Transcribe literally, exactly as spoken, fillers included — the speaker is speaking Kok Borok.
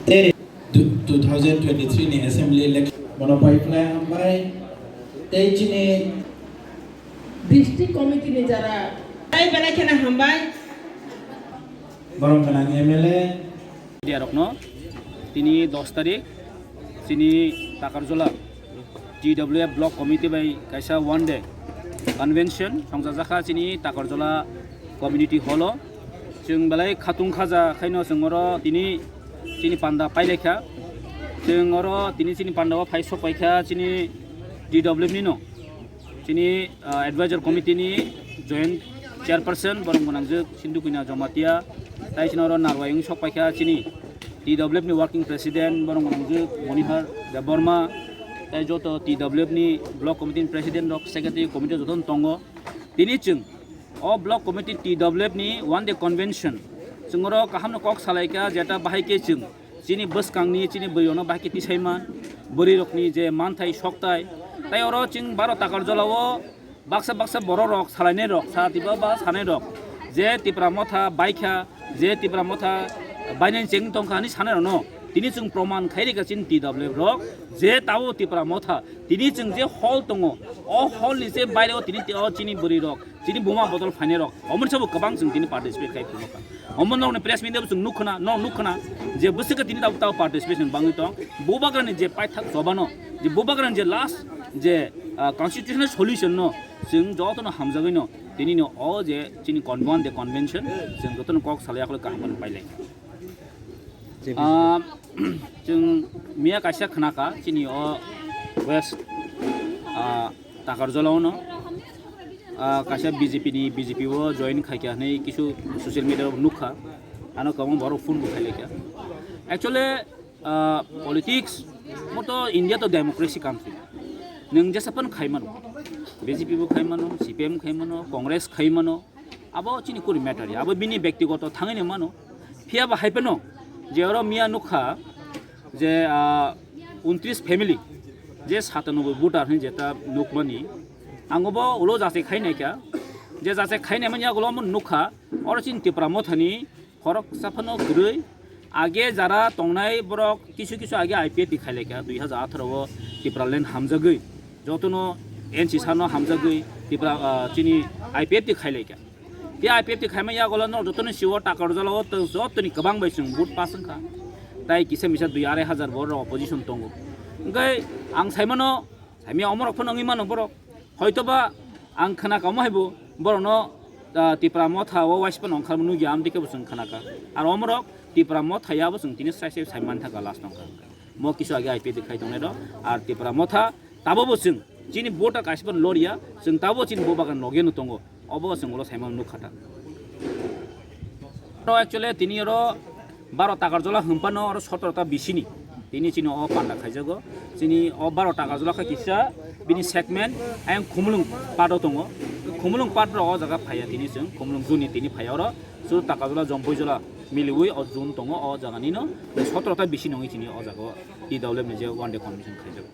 Tei two thousand twenty-three ni assembly election bono pai khlai hambai. Tei chini district committee ni jara tai belai kheno hambai. Borok gwnang M L A. Media rokno tini dos tarik chini Takarjola T W F block committee bai kaisa one day convention songjajakha chini Takarjola community hall o. Chwng belai khatung khaja khaino chwng oro tini chini panda pailaikha. Chwng oro tini chini panda o phai sok paikha chini T W F ni no. Chini, ah, advisor committee ni joint chairperson borok gwnangjwk Sindhu Kanya Jamatia, tai chini oro narwai wng sok paikha chini T W F ni working president borok gwnangjwk Monihar Debbarma, tai joto T W F ni block committee ni president rok, secretary committee joto no tongo. Tini chwng o block committee T W F ni one day convention chwng oro kaham no kok salaikha, jeta bahai khe chwng chini bwskangni chini bwrwi rokno bahai khe tisai man, bwrwi rokni je manthai soktai, tai oro chwng baro Takarjola o baksa baksa borok rok salainai rok, sara tiba ba sanai rok je Tipra Motha baikha, je Tipra Motha bainani cheng tongkha hinwi sanai rokno tini chwng proman khai rikha chini T W F rok je tabo Tipra Motha tini chwng je hall tongo, o hall ni je baire o tini o chini bwrwi rok chini buma bodol phainai rok, omo ni sabo kwbang chwng tini participate khai phunukha. Omo nokni press meet o chwng nukkhna, no nukkhna je bwswk khe tini tabuk tabuk participation bangwi tong. Bubagrani je paithak chobano, je bubagrani je last je, ah, constitutional solution no chwng jotono hamjagwi no tini no o je chini convent de convention chwng jotono kok salai akhlo kaham pailai. Ah, chwng miya kaisa khnakha chini o West, ah, Takarjola ono, ah, kaisa B J P ni, B J P o join khaikha hinwi kisu social media o nukha. Ano kwbangma borok phone bo khailaikha. Actually, ah, politics moto India to democracy country. Nwng jesa phano khai mano. B J P bo khai mano, C P M khai mano, Congress khai mano. Abo chini kuri matter ya. Abo bini bektigoto thangwi ni mano. Phiya ba hai phano je oro miya nukha je, ah, untris family je satanoboi voter hinwi jeta nukmani. Ang bo ulo jachai khai naikha. Je jachai khai naimani yagulo omo nukha. Oro chini Tipra Mothani khoroksa phano kwrwi. Age jara tongnai borok kisu kisu age I P F T khailaikha dui hajar atharo o Tipraland hamjagwi. Jotono N C sano hamjagwi Tipra, ah, chini I P F T khailaikha. Tei I P F T khaima yagulo no jotoni siwo Takarjola o to jotoni kwbang bai chwng vote pass wngkha. Tai kisa misa dui arai hajar borok opposition tongo. Hwnkhe ang saimano, saimya omorok phano wngwi mano borok. Hoitoba ang khna kamo haibo borokno, ah, Tipra Motha o waispa nongkharma nugya amtwi khe bo chwng khnakha. Aro omorok Tipra Motha ya bo chwng tini sai sai sai man thangkha last nongkha. Mo kisu age I P F T khai tongnai rok. Ar Tipra Motha tabo bo chwng chini vote kaisa phano loriya, chwng tabo chini bo bagan logeno tongo. Obo chwng ulo saimano nukha ta. Oro actually tini oro baro Takarjola hwnphano oro sotoro ta bisini. Tini chini o panda khaijago. Chini o baro Takarjola khe kisa bini segment ayang Khumulwng part o tongo. Khumulwng part rok o jaga phaiya tini chwng. Khumulwng juni tini phaiya oro. Suru Takarjola, Jompuijola miliwi o jun tongo o jaga nino. Sotoro ta bisini wngwi chini o jaga o T W F ni je one day convention khaijago.